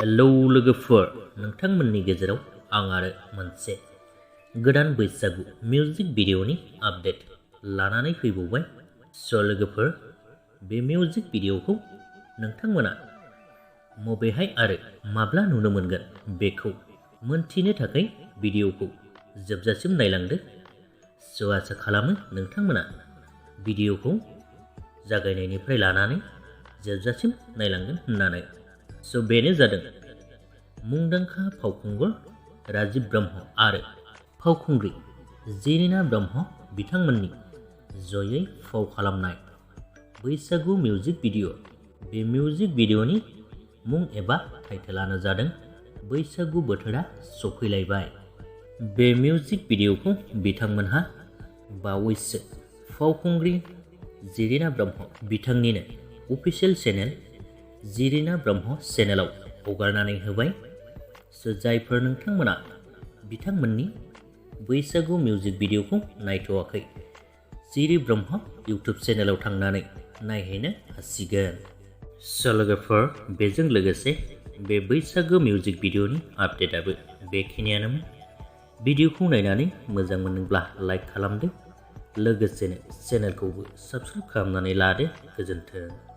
Hello लोगोफोर, नोंथांमोननि गेजेराव आं आरो मोनसे गोदान बैसागु मिउजिक भिडिअनि आपडेट लानानै फैबावबाय। स' लोगोफोर, बे मिउजिक भिडिअखौ नोंथांमोना मबेहाय आरो माब्ला नुनो मोनगोन बेखौ मोनथिनो थाखाय भिडिअखौ जोबजासिम नायलांदो। स' आसा खालामो नोंथांमोना भिडिअखौ जागायनायनिफ्राय लानानै जोबजासिम नायलांगोन होननानै। स' बेनो जादों मुंदांखा फावखुंगुर राजिब ब्रह्म आरो फावखुंग्रि जिरिना ब्रह्म बिथांमोननि जयै फाव खालामनाय बैसागु मिउजिक भिडिअ'। बे मिउजिक भिडिअ'नि मुं एबा टाइटेलानो जादों बैसागु बोथोरा सफैलायबाय। बे मिउजिक भिडिअ'खौ बिथांमोनहा बावैसो फावखुंग्रि जिरिना ब्रह्म बिथांनिनो अफिसियेल चेनेल जिरिना ब्रह्म चेनेलाव हगारनानै होबाय। स' जायफोर नोंथांमोना बिथांमोननि बैसागु मिउजिक भिडिअ'खौ नायथ'वाखै, जिरि ब्रह्म इउटुब चेनेलाव थांनानै नायहैनो हासिगोन। स' लोगोफोर, बेजों लोगोसे बे बैसागु मिउजिक भिडिअ'नि आपडेटआबो बेखिनियानोमोन। भिडिअ'खौ नायनानै मोजां मोनदोंब्ला लाइक खालामदो, लोगोसेनो चेनेलखौबो साबस्क्राइब खालामनानै लादो। गोजोन्थों।